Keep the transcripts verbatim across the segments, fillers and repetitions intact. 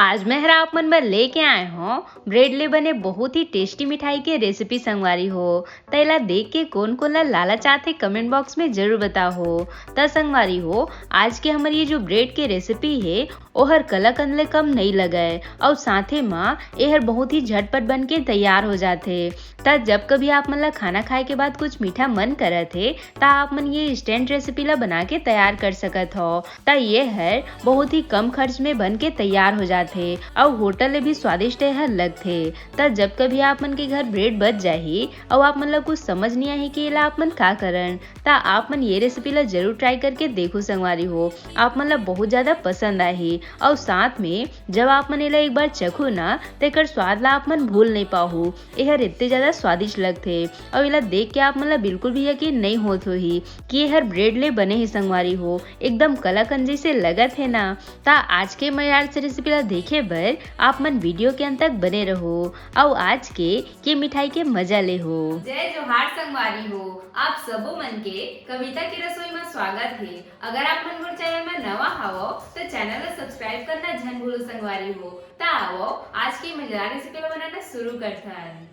आज मैं हर आप मन बर लेके आए हों ब्रेड ले बने बहुत ही टेस्टी मिठाई के रेसिपी संगवारी हो। त एला देख के कोन कोन ला लालच आथे, कमेंट बॉक्स में जरूर बताओ। त संगवारी हो, आज के हमर ये जो ब्रेड के रेसिपी हे, ओहर कलाकंद ले कम नइ लगय, अउ साथे म एहर बहुत ही झटपट बन के तैयार हो जाथे। त जब कभी आप मन ला खाना खाए के बाद कुछ मीठा मन करत हे, त आप मन ये इंस्टेंट रेसिपी ला बना के तैयार कर सकत हो। त ये हर बहुत ही कम खर्च में बन के तैयार हो जाथे, अउ होटल ले भी स्वादिष्ट एहर लगथे। त जब कभी आप मन के घर ब्रेड बच जाही, अउ आप मन ला कुछ समझ नहीं आही कि एला आप मन का करन, त आप मन ये रेसिपी ला जरूर ट्राई करके देखो संगवारी हो, आप मन ला बहुत ज्यादा पसंद आही। अउ साथ में जब आप मन एला एक बार चखो ना, त एकर स्वाद ला आप मन भूल नहीं पाहू। एहर इतने ज्यादा स्वादिष्ट लगथे, अउ एला देख के आप मन ला बिल्कुल भी यकीन नहीं होत होही कि एहर ब्रेड ले बने हे संगवारी हो, एकदम कलाकंद जैसे लगत हे ना। त आज के मजेदार से रेसिपी ला देखे बर आप मन वीडियो के अंत तक बने रहो, अउ आज के ये मिठाई के मजा ले हो। जय जोहार संगवारी हो, आप सबो मन के कविता के रसोई में स्वागत हे। अगर आप मन मोर चैनल में नवा हवो, तो चैनल ला सब्सक्राइब करना झन भूलो संगवारी हो। त आवो, आज के मजेदार रेसिपी ला बनाना शुरू करथन।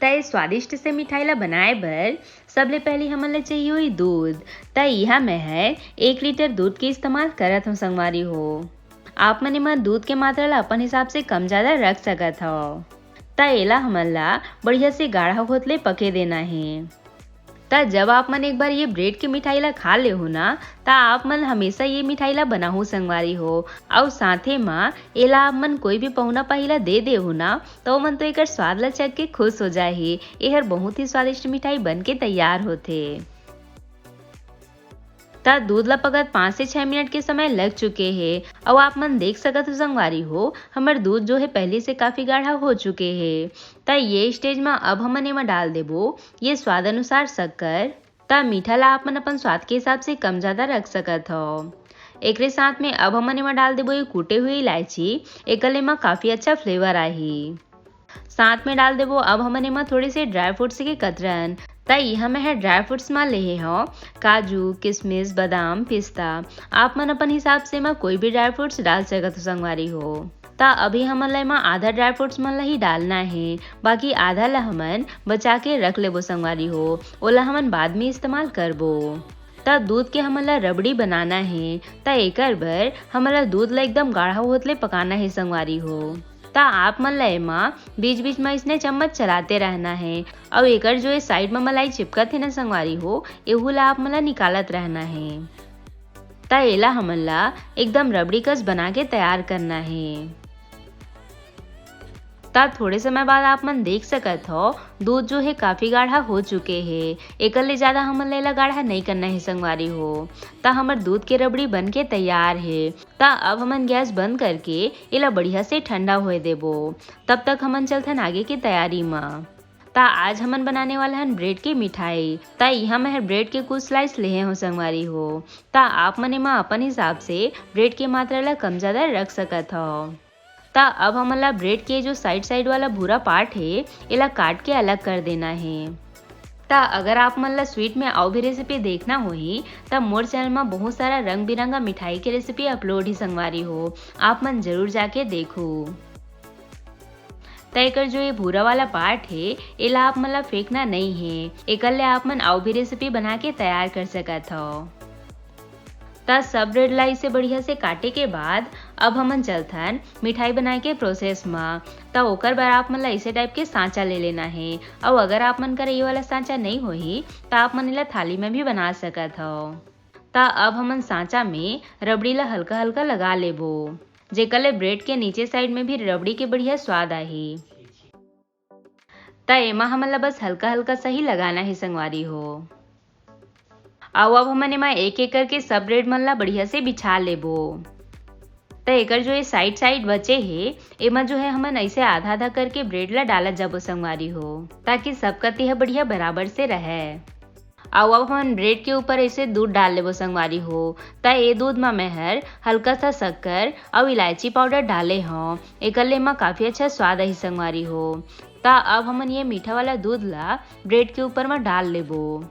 त ये स्वादिष्ट से मिठाई ला बनाए बर सबले पहले हमन ला चाहिए होही दूध। त इहाँ मैं ह एक लीटर दूध के इस्तेमाल करत हूँ संगवारी हो। आप मन एमा दूध के मात्रा ला अपन हिसाब से कम ज्यादा रख सकत हव। त एला हमन ला बढ़िया से गाढ़ा होत ले पके देना हे। त जब आप मन एक बार ये ब्रेड के मिठाई ला खा लेहू ना, त आप मन हमेशा ये मिठाई ला बनाहू संगवारी हो, अउ साथे म एला आप मन कोई भी पहुना पाही ला दे देहू ना, त ओमन तो एकर स्वाद ला चख के खुश हो जाही। एहर बहुत ही स्वादिष्ट मिठाई बन के तैयार होथे। त दूध ला पकत पाँच से छह मिनट के समय लग चुके हे, अउ आप मन देख सकत हो संगवारी हो, हमर दूध जो हे पहले से काफी गाढ़ा हो चुके हे। त ये स्टेज म अब हमन एमा डाल देबो ये स्वाद अनुसार शक्कर। त मीठा ला आप मन अपन स्वाद के हिसाब से कम ज्यादा रख सकत हव। एकरे साथ में अब हमन एमा डाल देबो ये कूटे हुए इलायची, एकर ले एमा काफी अच्छा फ्लेवर आही। साथ में डाल देबो अब हमन एमा थोड़े से ड्राई फ्रूट्स के कतरन। त इहाँ मैं ह ड्राई फ्रूट्स मा लेहे हव काजू, किशमिश, बादाम, पिस्ता। आप मन अपन हिसाब से एमा कोई भी ड्राई फ्रूट्स डाल सकत हो संगवारी हो। त अभी हमन ला एमा आधा ड्राई फ्रूट्स मन ला ही डालना हे, बाकी आधा ला हमन बचा के रख लेबो संगवारी हो, ओला हमन बाद में इस्तेमाल करबो। त दूध के हमन ला रबड़ी बनाना हे, त एकर बर हमन ला दूध ला एकदम गाढ़ा होत ले पकाना हे संगवारी हो। त आप मन ला एमा बीच-बीच म अइसने चम्मच चलाते रहना हे, अउ एकर जो ए साइड म मलाई चिपकत हे ना संगवारी हो, एहू ला आप मन ला निकालत रहना हे। त एला हमन ला एकदम रबड़ी कस बना के तैयार करना हे। त थोड़े समय बाद आप मन देख सकत हव, दूध जो हे काफी गाढ़ा हो चुके हे। एकर ले ज्यादा हमन ला एला गाढ़ा नइ करना हे संगवारी हो। त हमर दूध के रबड़ी बन के तैयार हे। त अब हमन गैस बंद करके एला बढ़िया से ठंडा होए देबो। तब तक हमन चलथन आगे के तैयारी म। त आज हमन बनाने वाला हन ब्रेड के मिठाई। त इहाँ मैं ह ब्रेड के कुछ स्लाइस लेहे हव संगवारी हो। त आप मन एमा अपन हिसाब से ब्रेड के मात्रा ला कम ज्यादा रख सकत हव। त अब हमन ला ब्रेड के जो साइड साइड वाला भूरा पार्ट हे, एला काट के अलग कर देना हे। त अगर आप मन ला स्वीट में अउ भी रेसिपी देखना होही, त मोर चैनल म बहुत सारा रंग बिरंगा मिठाई के रेसिपी अपलोड हे संगवारी हो, आप मन जरूर जाके देखू। त एकर जो ये भूरा वाला पार्ट हे, एला आप मन ला फेंकना नइ हे, एकर ले आप मन अउ भी रेसिपी बना के तैयार कर सकत हव। त सब ब्रेड ला इसे बढ़िया से काटे के बाद अब हमन चलथन मिठाई बनाए के प्रोसेस म। त ओकर बर आप मन ला इसे टाइप के सांचा ले लेना हे, अउ अगर आप मन करा ये वाला सांचा नइ होही, त आप मन एला थाली में भी बना सकत हव। त अब हमन सांचा में रबड़ी ला हल्का हल्का लगा लेबो, जेकर ले ब्रेड के नीचे साइड में भी रबड़ी के बढ़िया स्वाद आही। त एमा हमन ला बस हल्का हल्का सा ही लगाना हे संगवारी हो। अउ अब हमन एमा एक एक करके सब ब्रेड मन ला बढ़िया से बिछा लेबो। त एकर जो ये साइड साइड बचे हे, एमा जो है हमन ऐसे आधा आधा करके ब्रेड ला डालत जाबो संगवारी हो, ताकि सब कति ह बढ़िया बराबर से रहे। अउ अब हमन ब्रेड के ऊपर ऐसे दूध डाल लेबो संगवारी हो। त ए दूध म मैं हर हल्का सा शक्कर अउ इलायची पाउडर डाले हव, एकर ले एमा काफी अच्छा स्वाद आही संगवारी हो। त अब हमन ये मीठा वाला दूध ला ब्रेड के ऊपर म डाल लेबो।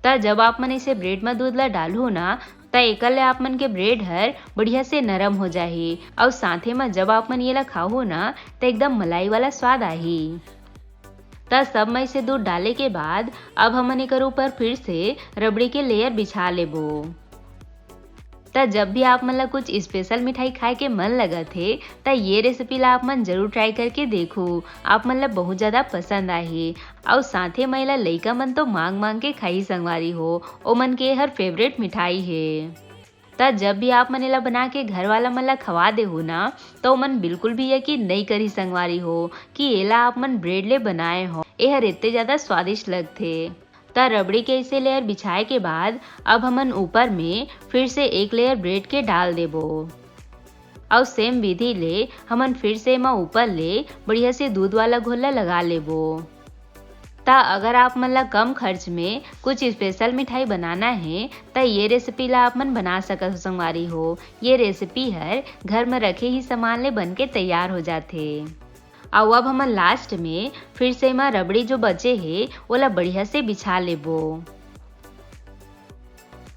त जब आप मन इसे ब्रेड म दूध ला डालहू ना, त त एकर ले आप मन के ब्रेड हर बढ़िया से नरम हो जाही। अउ साथे म जब आप मन येला खाहू ना, त एकदम मलाई वाला स्वाद आही। त सब मई से दूध डाले के बाद अब हमन एकर ऊपर फिर से रबड़ी के लेयर बिछा लेबो। त जब भी आप मन ला कुछ स्पेशल मिठाई खाए के मन लगत हे, त ये रेसिपी ला आप मन जरूर ट्राई करके देखो। आप मन ला बहुत ज्यादा पसंद आही। अउ साथे म एला लइका मन तो मांग मांग के खाही संगवारी हो, ओमन के हर फेवरेट मिठाई हे। त जब भी आप मन एला बना के घर वाला मन ला खवा देहू ना, त ओमन बिल्कुल भी यकीन नइ करही संगवारी हो कि एला आप मन ब्रेड ले बनाए हो। एहर एते ज्यादा स्वादिष्ट लगथे। त रबड़ी के ऐसे लेयर बिछाए के बाद अब हमन ऊपर में फिर से एक लेयर ब्रेड के डाल देबो। अउ सेम विधि ले हमन फिर से एमा ऊपर ले बढ़िया से दूध वाला घोल ला लगा लेबो। त अगर आप मन ला कम खर्च में कुछ स्पेशल मिठाई बनाना हे, त ये रेसिपी ला आप मन बना सकत हो संगवारी हो। ये रेसिपी हर घर में रखे ही सामान ले बन के तैयार हो जाथे। अउ अब हमन लास्ट में फिर से एमा रबड़ी जो बचे हे, ओला बढ़िया से बिछा लेबो।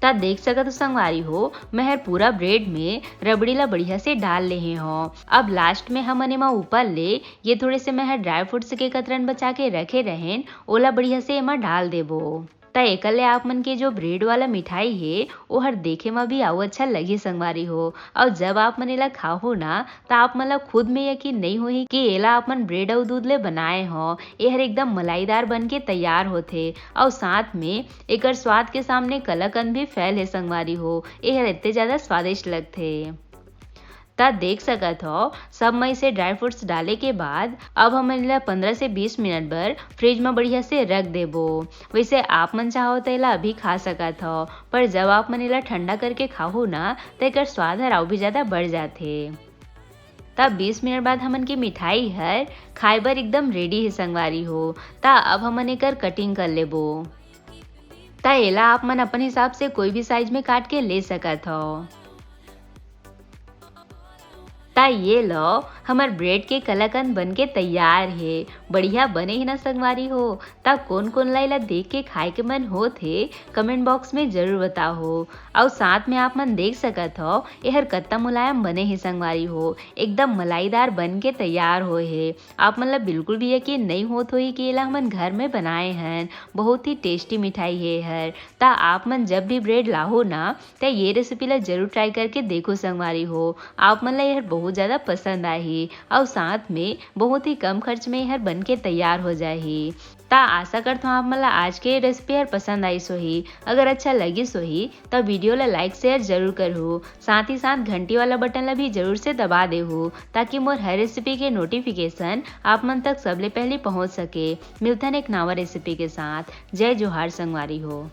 त देख सकत हो संगवारी हो, मैं हर पूरा ब्रेड में रबड़ी ला बढ़िया से डाल लेहे हव। अब लास्ट में हमन एमा ऊपर ले ये थोड़े से मैं हर ड्राई फ्रूट्स के कतरन बचा के रखे रहेन, ओला बढ़िया से एमा डाल देबो। त एकर ले आप मन के जो ब्रेड वाला मिठाई हे, ओहर देखे म भी अउ अच्छा लगही संगवारी हो। अउ जब आप मन एला खाहू ना, त आप मन ला खुद में यकीन नइ होही कि एला आप मन ब्रेड अउ दूध ले बनाए हो। एहर एकदम मलाईदार बन के तैयार होथे। अउ साथ में एकर स्वाद के सामने कलाकंद भी फेल हे संगवारी हो। एहर एते ज्यादा स्वादिष्ट लगथे। त देख सकत हो, सब मई से ड्राई फ्रूट्स डाले के बाद अब हमन एला पंद्रह से बीस मिनट बर फ्रिज म बढ़िया से रख देबो। वैसे आप मन चाहो त एला अभी खा सकत हो, पर जब आप मन एला ठंडा करके खाहू ना, त एकर स्वाद हर अउ भी ज्यादा बढ़ जाथे। त बीस मिनट बाद हमन के मिठाई हर खाए बर एकदम रेडी हे संगवारी हो। त अब हमन एकर कटिंग कर लेबो। त एला आप मन अपन हिसाब से कोई भी साइज में काट के ले सकत हो। त ये लो, हमर ब्रेड के कलाकंद बन के तैयार हे। बढ़िया बने हे ना संगवारी हो? त कोन कोन ला एला देख के खाए के मन होत हे, कमेंट बॉक्स में जरूर बताओ। अउ साथ में आप मन देख सकत हो, एहर कत्ता मुलायम बने हे संगवारी हो, एकदम मलाईदार बन के तैयार होए हे। आप मन ला बिल्कुल भी यकीन नइ होत होही कि एला हमन घर में बनाए हन। बहुत ही टेस्टी मिठाई हे एहर। त आप मन जब भी ब्रेड लाहो ना, त ये रेसिपी ला जरूर ट्राई करके देखो संगवारी हो, आप मन ला एहर बहुत ज्यादा पसंद आही। अउ साथ में बहुत ही कम खर्च में एहर बन के तैयार हो जाही। त आशा करत हूँ आप मन ला आज के रेसिपी हर पसंद आइस होही। अगर अच्छा लगिस होही त वीडियो ला लाइक शेयर जरूर करहू, साथ ही साथ घंटी वाला बटन ला भी जरूर से दबा देहू, ताकि मोर हर रेसिपी के नोटिफिकेशन आप मन तक सबले पहले पहुँच सके। मिलथन एक नावा रेसिपी के साथ। जय जोहार संगवारी हो।